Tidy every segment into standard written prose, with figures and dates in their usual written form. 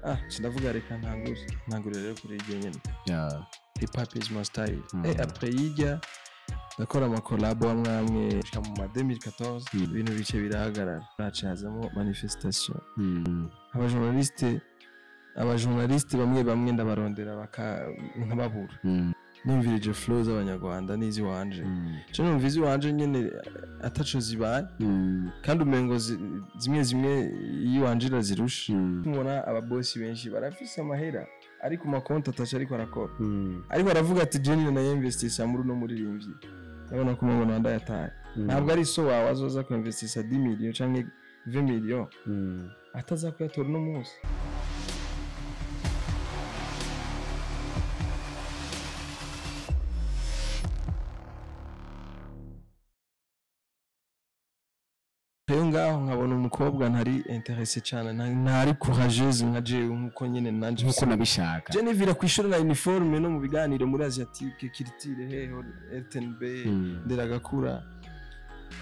Ah, ndavuga reka ntangure rero kuri iryo nyene. Hip hop is my style. Après yijya ndakora amakolabo amwe amwe gushika mu ma 2014, ibintu bice birahagarara, hacazamo manifestation. Abajournaliste bamwe bamwe ndabarondera nkababura. Numvirije flow z'abanyarwanda n'iziwanje, je numva iziwanje nyene ataco zibaye, kandi umengo zimwe zimwe iyiwanje irazirusha. Mubona ababosi benshi barafise amahera ari ku makonti ataco ariko arakora, ariko aravuga ati je nayo investisa muri uno muririmbyi, ndabona ko umengo ndayataye. Ntabwo ari so wawe azoza ku investisa 10 million canke 20 million ataza kuyatora uno munsi. Rero ngaho nkabona umukobwa ntari intéressé cyane, ntari courageuse nka jewe, nkuko nyene nanje nkuko nabishaka. Je nivira kwishura na uniforme no mu biganiro muri Asiatique, Culture, heho RTNB, nderagakura,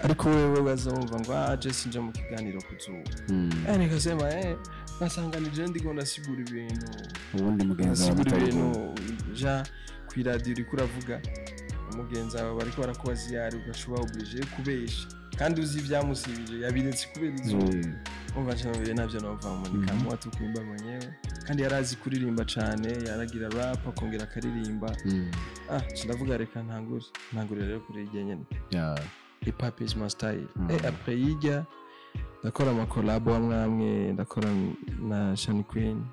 ariko wewe bazumva ngo ah je sinja mu kiganiro kuzuba. Nikasema nasanga ni je ndiko ndasigura ibintu, ubundi mugenzi wawe ndasigura ibintu ja ku radio uriko uravuga, umugenzi wawe bariko barakubaza iyo ari, ugaca uba obligé kubesha kandi uzi ibyamusibije yabiretse kubera izuba. Umva cyane navyo nova nikamua tu kuimba mwenyewe, kandi yarazi kuririmba cyane, yaragira rap akongera akaririmba. Ah, ndavuga reka ntangure rero kuri iryo nyene. Hip hop is my style. Après yijya ndakora amakolabo amwe amwe, ndakora na Shani Queen,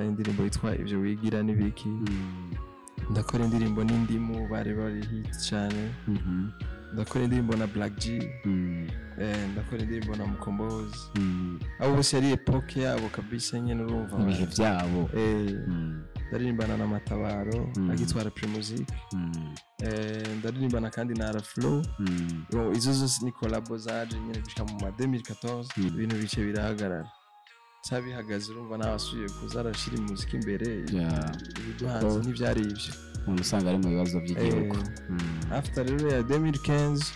indirimbo yitwa Ivyo Wigira n'ibiki. Ndakora indirimbo n'indimu bari bari hit cyane. Ndakora indirimbo na Black G, ndakora indirimbo na Mukombozi. Abo bose yari epoke yabo kabisa nyene, urumva ibihe byabo. Ndaririmbana na Matabaro agitwara Primusic. Ndaririmbana kandi na Araflow. Izo zose ni collabo zaje nyene gushika mu ma 2014, ibintu bice birahagarara. Cabihagaze urumva nabasubiye kuza arashira imuziki imbere, ibiduhanze ntivyari ivyo. Umuntu usanga ari mu bibazo by'igihugu. After rero ya 2015,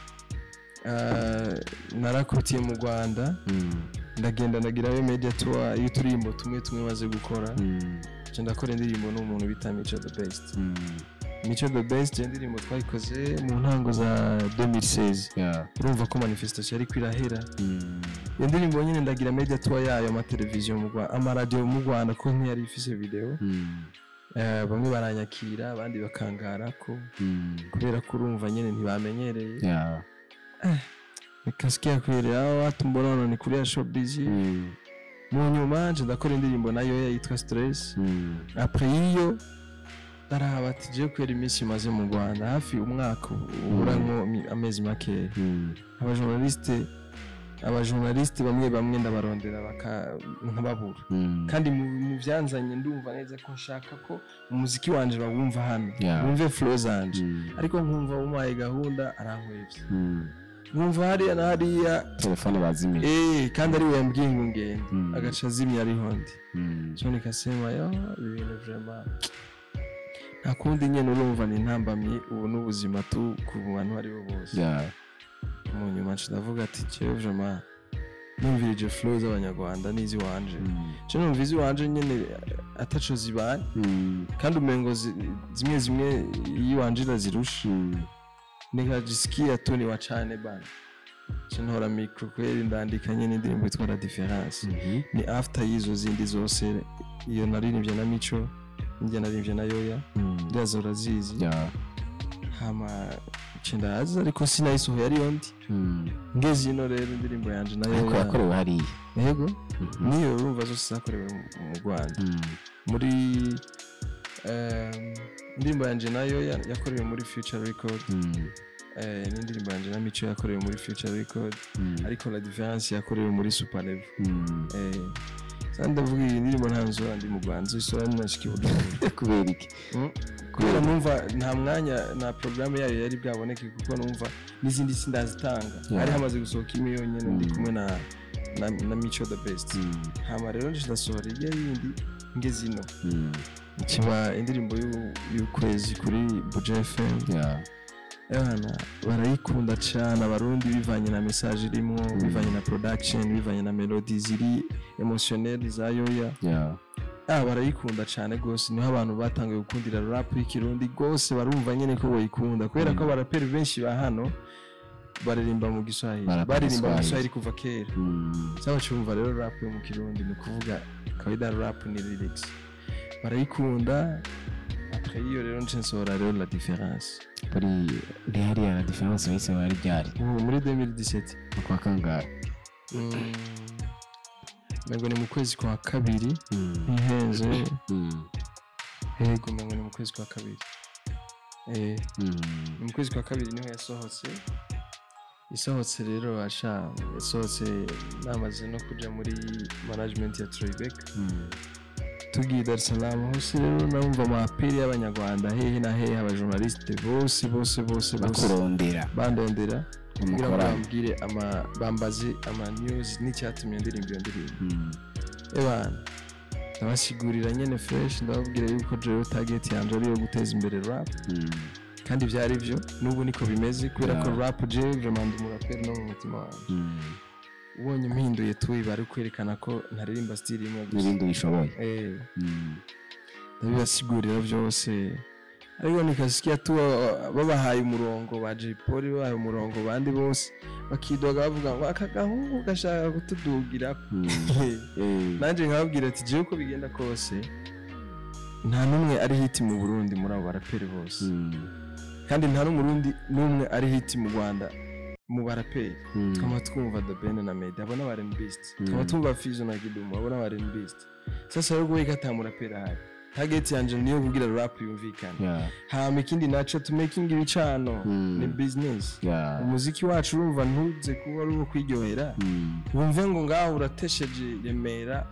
narakutiye mu Rwanda, ndagenda ndagirayo media tour y'uturimbo tumwe tumwe maze gukora. Je ndakora indirimbo n'umuntu bita Mico the Best. Mico the Best indirimbo twayikoze mu ntango za 2016. Urumva ko manifestation yari kwirahera. Iyo ndirimbo nyine ndagira media tour yayo, ama television mu Rwanda, ama radio mu Rwanda, ko ntiyari ifise video. Bamwe baranyakira abandi bakangara ko kubera ko urumva nyine ntibamenyereye. Nikasikia kweli hao watu mbona wananikulia showbiz. Mu nyuma nje ndakora indirimbo nayo yitwa Stress. Après iyo ndaraba ati je kwera iminsi maze mu Rwanda hafi umwaka uburanko amezi make. Abajournaliste bamwe bamwe ndabarondera nkababura. Kandi mu byanzanye ndumva neza ko nshaka ko umuziki wanje bawumva hano, bumve flow zanje, ariko nkumva umaye gahunda arankwevye. Nkumva hariya na hariya telefone bazimiye, kandi ari we yambwiye ngo ngende, agaca azimya ariho ndi. So nikasema yo ibintu vraiment nta kundi nyene, urumva ni ntambamye ubu n'ubuzima tu ku bantu aribo bose. Mu nyuma ndavuga ati jewe vraiment numvirije flow z'abanyarwanda n'iziwanje, je numva iziwanje nyene ataco zibaye, kandi umengo zimwe zimwe iyiwanje irazirusha. Nikajisikia tu ni wacane bana, ntora micro kweli ndandika nyene indirimbo yitwa La Différence. Ni after y'izo zindi zose, iyo naririmbye na Mico, njye naririmbye na Yoya, ndazo urazizi. Hama ndaza ariko sinayisohoye ari yondi. Ngeze ino rero indirimbo yanje nayo ariko yakorewe hariya. Yego, niyo urumva zose zakorewe mu Rwanda. Muri indirimbo yanje nayo yakorewe muri Future Record. N'indirimbo yanje na Mico yakorewe muri Future Record, ariko La Différence yakorewe muri Super Level. Ndavuga iyi ndirimbo nta nzora ndi mu Rwanda, isora nashiki Bujumbura. Kubera iki? Kubera numva nta mwanya na programme yayo yari bwaboneke, kuko numva n'izindi sindazitanga. Hari hamaze gusohoka imwe yonyene ndi kumwe na Mico the Best. Hama rero ndasohora iyo yindi ngeze ino. Kiba indirimbo y'ukwezi kuri Buja FM. Ebana, barayikunda cyane Abarundi, bivanye na message irimo, bivanye na production, bivanye na melody ziri émotionnel za Yoya. Ah, barayikunda cyane rwose. Niho abantu batangiye gukundira rap y'Ikirundi rwose, barumva nyine ko bayikunda, kubera ko abaraperi benshi ba hano baririmba mu Giswahili. Barapa Baririmba mu Giswahili. Giswahili kuva kera. Saba cyumva rero rap yo mu Kirundi, ni ukuvuga kawaida rap ni lyrics, barayikunda. Après iyo rero nce nsohora rero La Différence. Kuri ntihariya La Différence wahise wari ryari? Ubu muri 2017. Mu kwa kangahe? Mengo ni mu kwezi kwa kabiri, ntihenze. Yego, mengo ni mu kwezi kwa kabiri. Ni mu kwezi kwa kabiri niho yasohotse. Isohotse rero, asha, yasohotse namaze no kuja muri management ya Tribeca. Tugiye i Dar es Salaam hose rero, numva amapiri y'Abanyarwanda hehe na hehe, abajournaliste bose bose bose bose Bakurondera. Bandondera kugira ngo Umukorane. bambwire ama, bambaze ama news n'icyatumye ndirimba iyo ndirimbo. Ebana, ndabasigurira nyene fresh, ndababwira yuko jewe target yanje ari iyo guteza imbere rap. Kandi byari byo, n'ubu niko bimeze, kubera ko rap, jewe vraiment ndi umuraperi no mu mutima wanjye. Ubonye mpinduye tu, iba ari kwerekana ko ntaririmba style imwe gusa. N'ibindi ubishoboye. Ndabibasigurira byose, ariko nikasikia tu babahaye umurongo ba Jay Polly, babahaye umurongo bandi bose, bakidoga bavuga ngo aka gahungu gashaka kutudugira. Nanjye nkababwira ati jewe uko bigenda kose, nta n'umwe ari hit mu Burundi muri abo baraperi bose, kandi nta n'Umurundi n'umwe ari hit mu Rwanda mu baraperi. Twama twumva The Ben na Meddy, abo n'aba R&Bist. Twama twumva Fizzo na Kidumu, abo n'aba R&Bist. Sasa rero kubera ko ata muraperi ahari, target yanje niyo kugira rap yumvikane. Hama ikindi naco, to making ibicano, ni business. Umuziki wacu, urumva, ntuze kuba ari uwo kwiryohera. Wumve ngo ngaho uratesheje Remera,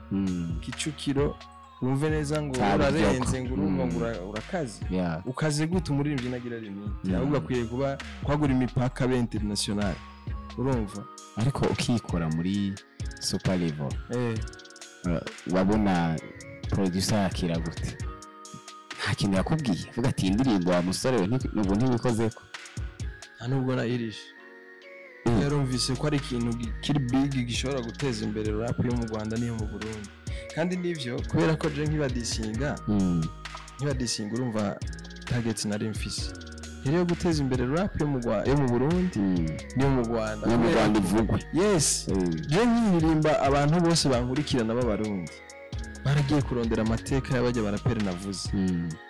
Kicukiro, wumve neza ngo Cyari urarenze, ibyoko. ngo urumva ngo urakaze. Ukaze gute umuririmbyi nagira limite? Ahubwo akwiye kuba kwagura imipaka be international, urumva? Ariko ukikora muri Super Level, wabona producer yakira gute? Nta kintu yakubwiye, avuga ati: "Iyi ndirimbo wa musore we, ubu ntibikozeko"? Nta nubwo nayirishe. Yarumvise ko ari ikintu kiri big, gishobora guteza imbere rap yo mu Rwanda n'iyo mu Burundi. Kandi nivyo, kubera ko je nkibadisinga, nkibadisinga, urumva, target nari mfise yari yo guteza imbere rap yo mu Burundi n'iyo mu Rwanda. No mu Rwanda ivugwe. Yes. Je nkiririmba, abantu bose bankurikirana b'Abarundi baragiye kurondera amateka y'abajya baraperi navuze.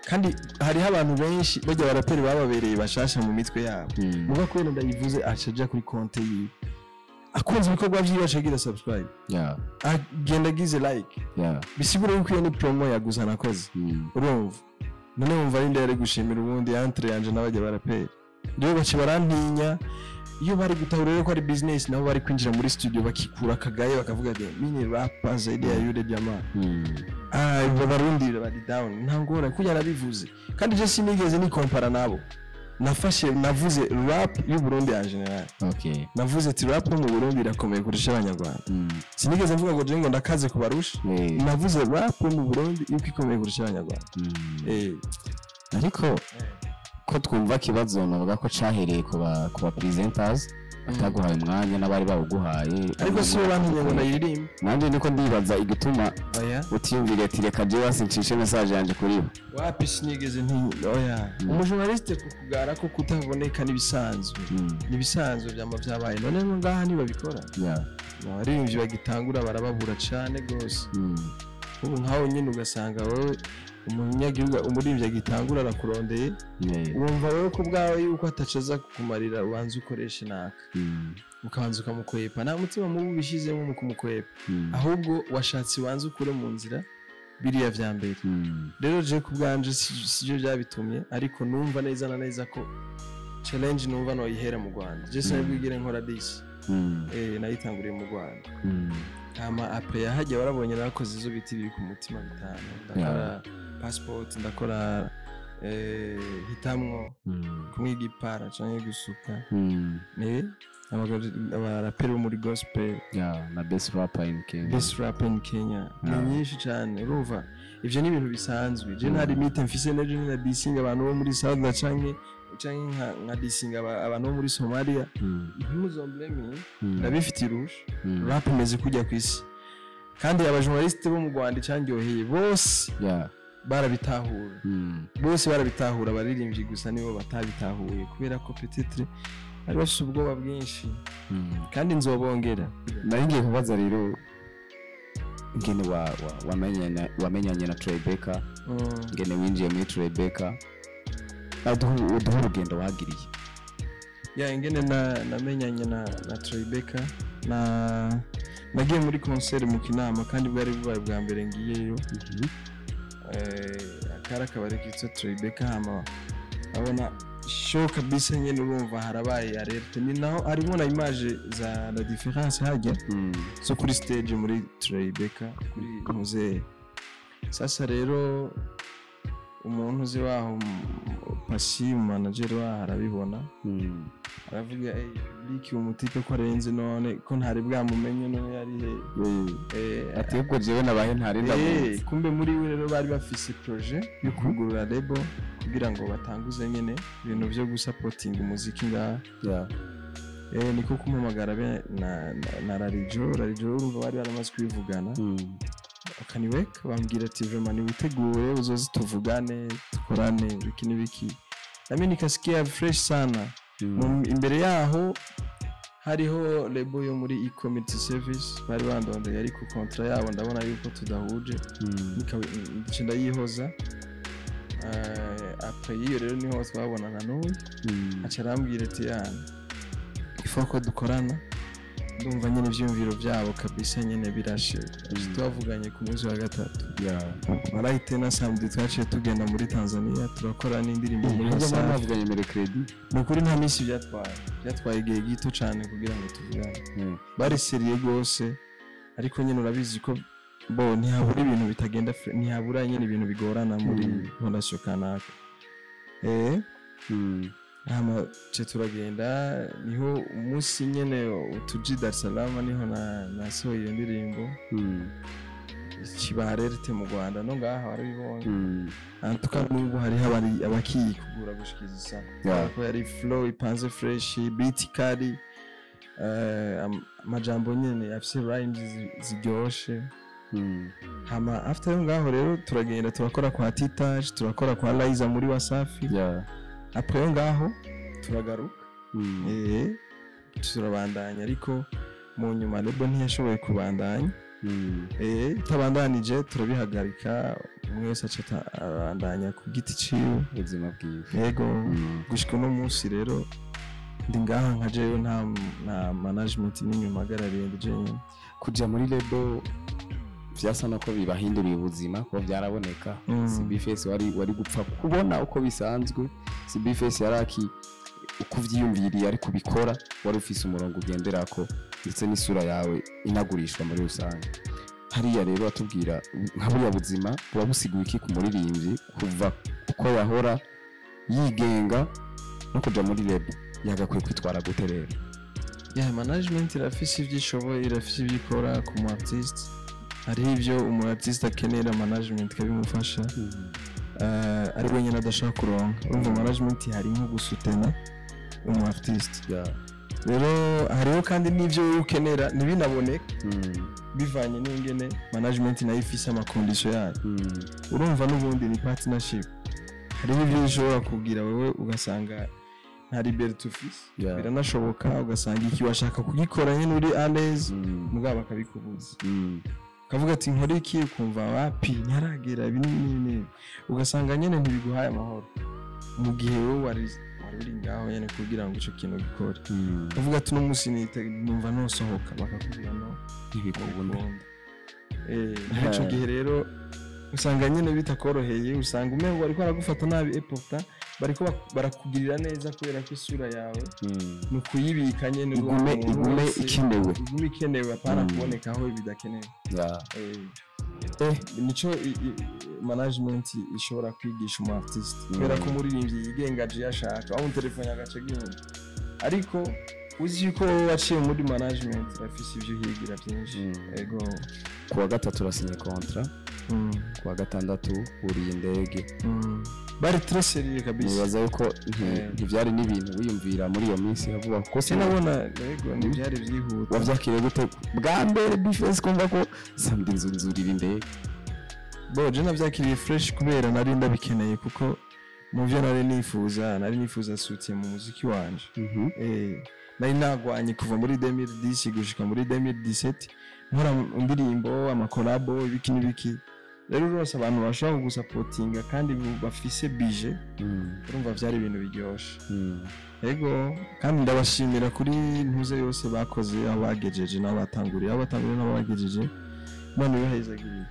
Kandi hariho abantu benshi bajya baraperi bababereye bashasha mu mitwe yabo. Muga kubera ndayivuze, aca aja kuri konte yiwe, akunze ibikorwa vyiwe, aca agira subscribe, agenda agize like. Bisigura yuko iyo ni promo yaguza nakoze. Urumva none, wumva ari ndere gushimira ubundi entre yanje n'abajya baraperi. Rero baca barantinya. Iyo bari gutahura rero ko ari business, nabo bari kwinjira muri studio bakikura akagaye, bakavuga ati: "Mimi rapper zaidi ya yule jamaa." Ah, abo Barundi bari down, nta ngorane kujya nabivuze. Kandi je sinigeze nikompara nabo. Nafashe navuze rap y'u Burundi en général. Navuze ati rap yo mu Burundi irakomeye kurusha Abanyarwanda. Sinigeze mvuga ngo je ngo ndakaze kubarusha. Navuze rap yo mu Burundi yuko ikomeye kurusha Abanyarwanda. Ariko ko twumva ikibazo navuga ko cahereye ku ba presenters bataguhaye umwanya n'abari bawuguhaye. Ariko si bo bantumye ngo ndayiririmbe. Nanjye niko ndibaza igituma Oya. utiyumvira ati: "Reka jewe basi ncishe message yanjye kuri bo." Wapi, sinigeze nti oya. Umujournaliste kukugara ko kutaboneka n'ibisanzwe, nibisanzwe, byama byabaye. None ngo ngaha ntibabikora? Abaririmbyi bagitangura barababura cane gose. Ubu nkaho nyine ugasanga wowe umunyagihugu, umuririmbyi agitangura arakurondeye, wumva wowe ko ubwawe yuko atacaza kukumarira, ubanza ukoresha inaka, ukabanza ukamukwepa. Nta mutima mubi ubishyizemo mu kumukwepa, ahubwo washatse ubanza ukure mu nzira biriya vya mbere. Rero je ku bwanje sivyo byabitumye, ariko numva neza na neza ko challenge numva noyihera mu Rwanda. Je sinabwigire nkora diss. Nayitanguriye mu Rwanda. Hama après yahajya, warabonye narakoze izo biti biri ku mutima bitanu, ndakora Passport, ndakora Hitamwo, kumwiga ipara canke gusuka, ne abaraperi bo muri gospel. Yeah, na Best Rapper in Kenya. Best Rapper in Kenya ni nyinshi cyane. Urumva, ivyo ni ibintu bisanzwe. Je nta limite mfise, nejo na disinga abantu bo muri South canke Canke nka disinga abantu bo muri Somalia, ntimuzombleme, ndabifitiye uruhusha. Rap imeze kujya ku isi, kandi abajournaliste bo mu Rwanda, icandyoheye, bose barabitahura. Bose barabitahura, abaririmbyi gusa nibo batabitahuye, kubera ko peut-être bari bafise ubwoba bwinshi. Kandi nzobongera. Nari ngiye kubaza rero ingene wamenyanye na Tribeca, ingene winjiye muri Tribeca, uduhe urugendo wagiriye. Ya, ingene namenyanye na Tribeca, na nagiye muri concert mu Kinama, kandi bwari bubaye bwa mbere ngiyeyo. Akari akabari kitwa Tribeca. Hama abona show kabisa nyene, urumva harabaye alerte, ni naho harimo na image za la différence hajya zo kuri stage muri Tribeca kuri muzehe. Sasa rero umuntu uzi waho, Pasi, manager waho, arabibona, aravuga: "Hey, public, umutipe ko arenze none, ko ntari bwamumenye none yari he?" Ati ubwo jewe nabahe ntari ndamuzi. Kumbe muri we rero bari bafise projet yo kugurura label kugira ngo batanguze nyene ibintu vyo gusapotinga umuziki ngaha. Niko kumpamagara be na Rarijo. Rarijo urumva bari baramaze kubivugana, akaniweka bambwira ati: "Vraiment niwitegure uzoze tuvugane, dukorane biki n'ibiki." Nami nikasikia fresh sana. Imbere yaho hariho label yo muri e-community service bari bandondeye, ariko contrat yabo ndabona yuko tudahuje, ndice ndayihoza. Après y'iyo rero niho twabonana n'uyu, aca arambwira ati: "Yana, ifo ko dukorana, ndumva nyine ivyiyumviro byabo kabisa nyine birashe." Twavuganye ku munsi wa gatatu, marahite na samedi twaciye tugenda muri Tanzania, turakora n'indirimbo muri Harya Wasafi. Mwavuganye mercredi? Ni ukuri nta minsi byatwaye, byatwaye igihe gito cyane kugira ngo tuvugane. Bari sérieux rwose, ariko nyine urabizi ko bo ntihabura ibintu bitagenda, ntihabura nyine ibintu bigorana muri fondation kanaka. Hama ce turagenda, niho umunsi nyene utuji Dar es Salaam, niho nasohoye iyo ndirimbo kiba alerte mu Rwanda no ngaha warabibonye. Antuka n'ubu hariho abari abakiyikugura gushikiza isa, ko yari flow ipanze fresh, beat kari, amajambo nyene afise rhymes ziryoshe. Hama after yo ngaho rero turagenda turakora kwa Titage, turakora kwa Liza muri Wasafi. Après yo ngaho turagaruka, turabandanya, ariko mu nyuma label ntiyashoboye kubandanya. Itabandanije turabihagarika, umwe wese aca abandanya ku giti ciwe ubuzima bwiwe. Yego. Gushika uno munsi rero ndi ngaha nka jewe nta management n'imwe mpagarariye, ndi jenyine. Kuja muri label vyasa nuko bibahinduriye ubuzima, kuko byaraboneka. CBFS wari gupfa kubona uko bisanzwe, CBFS yaraki uko uvyiyumviriye ariko ubikora, wari ufise umurongo ugenderako, ndetse n'isura yawe inagurishwa muri rusange. Hariya rero atubwira nka buriya buzima buba busiguye iki ku muririmbyi, kuva uko yahora yigenga no kuja muri label, yagakwiye kwitwara gute rero? Yeah, management irafise ivyo ishoboye, irafise ivyo ikora ku mu artiste. Hariho ivyo umu artiste akenera, management ikabimufasha, ari wenyine adashaka kuronka. Urumva management hari nko gusutena umu artiste. Rero hariho kandi n'ivyo wowe ukenera ntibinaboneke, bivanye n'ingene management nayo ifise ama conditions yayo. Urumva n'ubundi ni partnership. Hariho ibyo ushobora kubwira wewe ugasanga nta liberté ufise. Biranashoboka ugasanga iki washaka kugikora nyine uri à l'aise, mugabo bakabikubuza. Ukavuga ati: "Nkora iki?" Ukumva wapi, ntiharagera, ibi n'ibi n'ibi n'ibi, ugasanga nyine ntibiguhaye amahoro mu gihe wowe wari uri ngaho nyine kugira ngo icyo kintu gikore. Ukavuga ati: "Uno munsi numva nosohoka," bakakubwira: "No, ntibikunda." Ntibikunda. Muri ico gihe rero usanga nyine bitakoroheye, usanga umengo bariko baragufata nabi, et pourtant bariko barakugirira neza, kubera ko isura yawe ni ukuyibika nyene igume umuntu igume wese ikenewe. Igume ikenewe, apana kuboneka aho bidakenewe. Nico management ishobora kwigisha umu artiste, kubera ko umuririmbyi yigenga aje yashaka aho umutelefone agace genda, ariko uzi yuko wowe waciye muri management irafise ivyo uhigira byinshi. Ego. Ku wa gatatu urasinye contrat, ku wa gatandatu wuriye indege. Bari très sérieux kabisa. Nibaza yuko ntivyari n'ibintu wiyumvira muri iyo minsi yavuga ko Sinabona, yego, ntibyari byihuta. Wavyakiriye gute bwa mbere B-Face kumva ko samedi inzu nzurira indege? Bo, je navyakiriye fresh kubera nari ndabikeneye, kuko mu byo nari nifuza, nari nifuza soutien mu muziki wanje. Nari nagwanye kuva muri 2010 gushika muri 2017, nkora indirimbo, ama collabo, ibiki n'ibiki. Rero rwose abantu bashobora kugusapotinga kandi bafise budget, urumva vyari ibintu biryoshe. Ego, kandi ndabashimira kuri ntuze yose bakoze, aho bagejeje n'aho batanguriye, aho batanguriye n'aho bagejeje. Imana ibahezagiriye.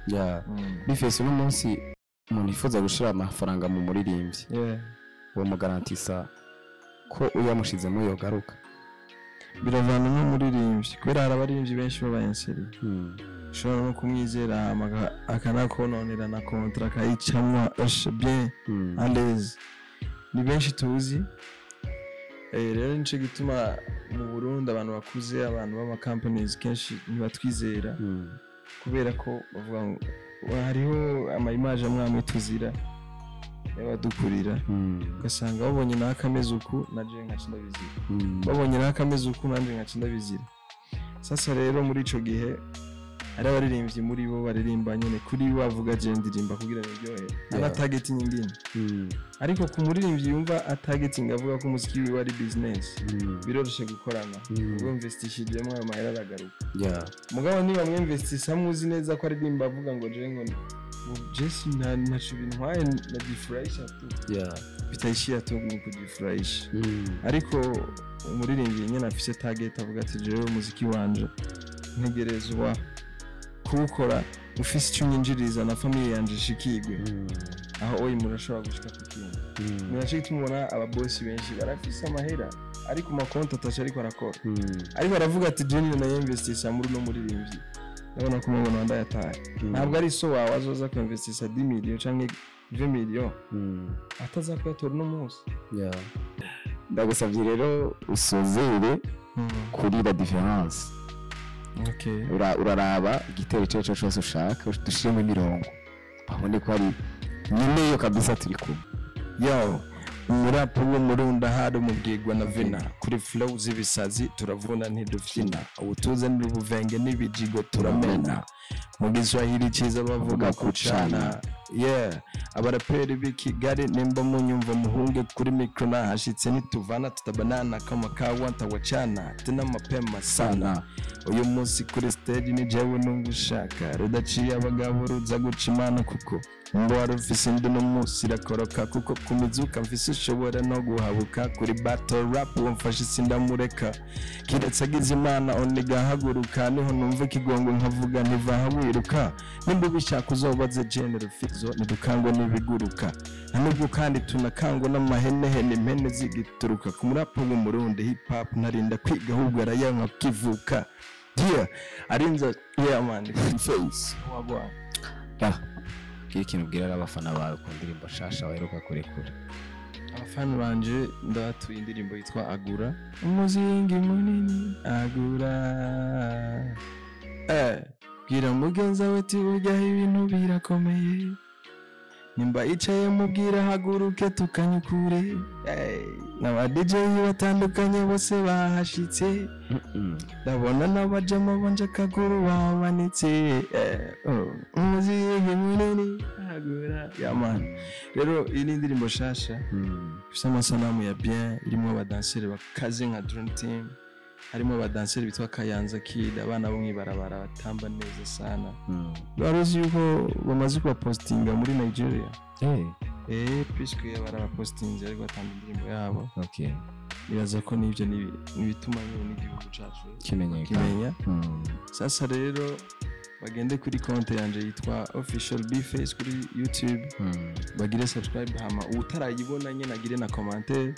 B-Face, uno munsi umuntu yifuza gushira amafaranga mu muririmbyi, uwo mugarantisa ko uyamushizemo yogaruka? Biravana n'umuririmbyi, kubera hari abaririmbyi benshi b'aba insérieux, ushobora no kumwizera hama akanakononera na contrat, akayicamwa asha bien à l'aise. Ni benshi tuzi. Rero nico gituma mu Burundi abantu bakuze, abantu b'ama companies, kenshi ntibatwizera, kubera ko bavuga ngo hariho ama image amwe amwe tuzira y'abadukurira, ugasanga babonye nakameze uku, naje nkaca ndabizira, babonye nakameze uku, nanje nkaca ndabizira. Sasa rero muri ico gihe hari abaririmbyi muri bo baririmba nyene kuri bo bavuga: "Je ndirimba kugira niryohere", ana target nyingine. Ariko ku muririmbyi yumva atargeting, avuga ko umuziki wiwe ari business, biroroshe gukorana. Ubwo investishijemo, ayo mahera aragaruka. Mugabo niba mwinvestisa muzi neza ko aririmba avuga ngo je ngo jesi ntaco bintwaye, najifurahisha tu, bitaishia tu ni kujifurahisha. Ariko umuririmbyi nyene afise target, avuga ati: "Jewe umuziki wanje ntegerezwa kuwukora ufise icyo unyinjiriza na famille yanje ishikirwe", aho oyi murashobora gushika ku kintu. Ni naco gituma ubona ababosi benshi barafise amahera ari ku makonti ataca, ariko arakora, ariko aravuga ati: "Je niyo nayinvestisa muri uno muririmbyi, ndabona ko mubona ndayataye." Ntabwo ari so wawe azoza kuinvestisa 10 million canke 20 million ataza kuyatora uno munsi. Ndagusabye rero usozere kuri la différence. Uraraba igitero icyo ari cyo cyose ushaka, dushiremo imirongo babone ko ari nyine yo kabisa turi kumwe. Yo, umurapu w'umurunda hari umubwirwa na vina kuri flow z'ibisazi, turavuna ntidufyina, ubutuze n'ubuvenge n'ibijigo turamena, mu Giswahili cyiza bavuga kucana. Yeah, abaraperi b'i Kigali, nimba munyumva muhunge kuri mikro nahashitse, nituvana tutabanana kama kawa ntawacana tena mapema sana. Uyu munsi kuri stage ni jewe numva ushaka rudaciye abagabo ruza guca imana, kuko ngo wari ufise indi no munsi irakoroka, kuko ku mizuka mfise ushobora no guhabuka. Kuri battle rap uwo mfashe sindamureka, kiretse agize imana oniga haguruka, niho numva ikigongo nkavuga ntiva wiruka. Nimba ubishaka uzobaze General Fizo, ntidukangwa n'ibiguruka, nta nubwo kandi tunakangwa n'amahenehene, impene zigituruka ku murapo w'umurundi. Hip hop ntarinda kwiga, ahubwo arayanywa akivuka. Yeah, arinza, yeah man, Face. Wagwan. Ya, kiri ikintu ubwira abafana bawe ku ndirimbo nshasha waheruka kurekura. Abafana banje, ndabatuye indirimbo yitwa Agura, umuzingi munini agura. Bwira mugenzi wawe ati burya ibintu birakomeye, nimba yicaye mubwira haguruke tukanyukure. N'aba DJ batandukanye bose bahashitse, ndabona n'abajama banje akaguru bamanitse. Oh, umuzingi munini agura. Yeah man, rero iyi ni indirimbo shasha ifite amasanamu ya bien, irimo abadanseri bakaze nka Dream Team, harimo abadanseri bitwa Kayanza Kid, abana bo mw'ibarabara batamba neza sana. Wari uzi yuko bamaze kubapostinga muri Nigeria? Puisque barabapostinze ariko batanga indirimbo yabo. Nibaza ko n'ibyo ni ibituma nyine n'igihugu cacu kimenyekana. Kimenya. Sasa rero bagende kuri konti yanje yitwa Official Bface kuri YouTube, bagire subscribe, hama utarayibona nyine agire na commentaire,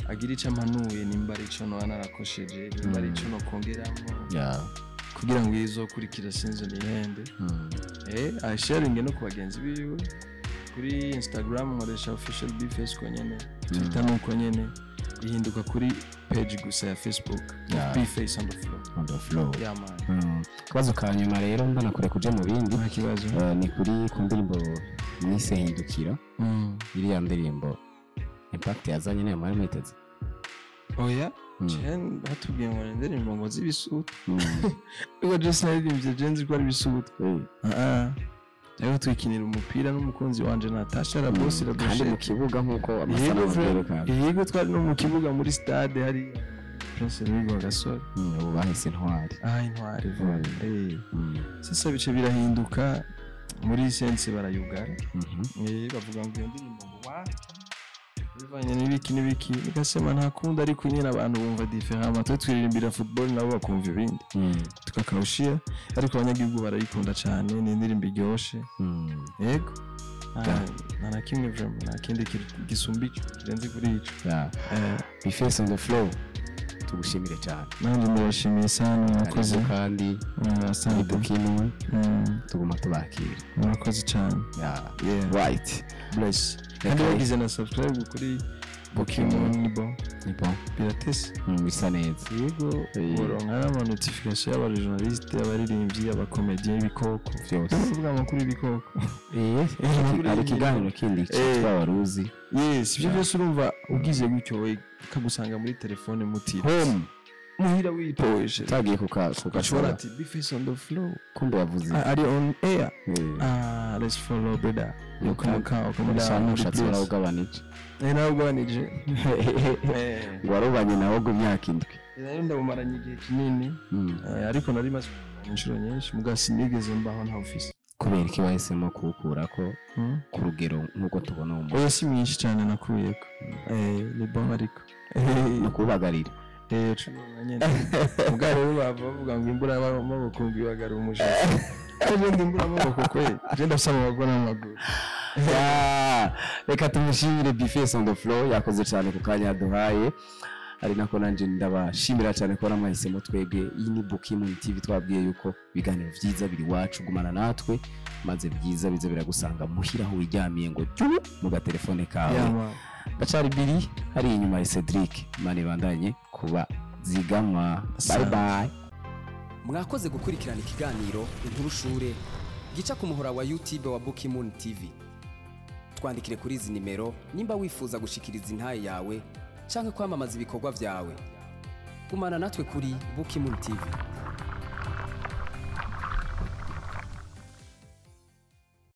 agire icyo amanuye, nimba ari ico noba narakosheje, nimba ari ico nokongeramwo kugira ngo izokurikira sinzo nihende. Asharinge no ku bagenzi biwe. Kuri Instagram nkoresha Official Bface ko nyene, Twitter nuko nyene, ihinduka kuri page gusa ya Facebook. Yeah. B-Face on the floor. On the floor. Yeah man. Akabazo ka nyuma rero, ndanakure kuja mu bindi. Nta kibazo. Ni kuri ku ndirimbo mwise "Hindukira". Iriya ndirimbo, impact yazanye niyo mwari mwiteze? Oya. Jen batubwiye ngo ni indirimbo ngo z'ibisutu. Ubwo je naririmbye, je nzi ko ari ibisutu. Ah, rero twikinira umupira n'umukunzi wanje Natasha, la boss, la Kandi mu kibuga nk'uko amasanamu abyerekana. Yego, twari no mu kibuga muri stade hari Prince Louis Rwagasore. Ubu bahise intwari. Ah, intwari. Sasa bice birahinduka muri sense, barayugara. Bavuga ngo iyo ndirimbo ngo wa bivanye n'ibiki n'ibiki, nikasema nta kundi, ariko nyine abantu bumva différemment. Twe twiririmbira football, nabo bakumva ibindi. Tukakawushia, ariko abanyagihugu barayikunda cyane, ni indirimbo iryoshe. Yego. Nta na kimwe vraiment, nta kindi gisumba ico, kirenze kuri ico. B-Face on the floor, tugushimire cyane. Nanjye ndabashimiye sana, mwakoze. Karibu kandi. Asante. Bukimwe tuguma tubakira. Murakoze cyane. Yeah. Right. Bless. Kandi bagize na subscribe kuri Pokemon, ni bon. Ni bon. Biratese. Bisa neza. Yego. Uronka n'ama notification y'aba journaliste, abaririmbyi, aba comédien, ibikoko. Byose. Tuvuga amakuru y'ibikoko. Hari ikiganiro kindi cyitwa "Waruzi". Yes, ibyo byose urumva ugize gutyo, we kagusanga muri telefone mutira Home. Muhira witoje. Utagiye kuka ushobora kugashora. Ati B-Face on the floor. Kumbe yavuze. Ah, ari on air. Ah, let's follow brother. Yo, come come come. Gusa n'umushatsi warawugabanije. Eh, nawugabanije. Ngo warubanye nawo ngo imyaka 7. Rero ndawumaranye igihe kinini. Ariko nari maze inshuro nyinshi, muga sinigeze mbaho nta office. Kubera iki wahisemo kuwukurako ku rugero nk'uko tubona uwo muntu? Oya, si mwinshi cyane nakuyeko. Ni bon ariko. Ni ukuwubagarira. Cumi nyene. Muga rero bava bavuga ngo imbura y'amaboko ngo ibagara umushatsi. Ubundi imbura y'amaboko kwe. Je ndafise amaboko n'amaguru. Ah, reka tumushimire B-Face on the floor, yakoze cyane ku kanya yaduhaye, ari nako nanjye ndabashimira cyane kubona mwahisemo twebwe. Iyi ni Bukimun TV, twabwiye yuko ibiganiro byiza biri iwacu. Gumana natwe maze byiza bize biragusanga muhira aho wiryamiye ngo tyu mu gatelefone kawe. Yeah, man. Bacari biri hari inyuma ya Cedric. Imana ibandanye kuba zigama. Bye. Asante. Bye. Mwakoze gukurikirana ikiganiro Inkuru Shure gica ku muhora wa YouTube wa Bukimun TV. Twandikire kuri izi nimero nimba wifuza gushikiriza intahe yawe canke kwamamaza ibikorwa vyawe. Gumana natwe kuri Bukimun TV.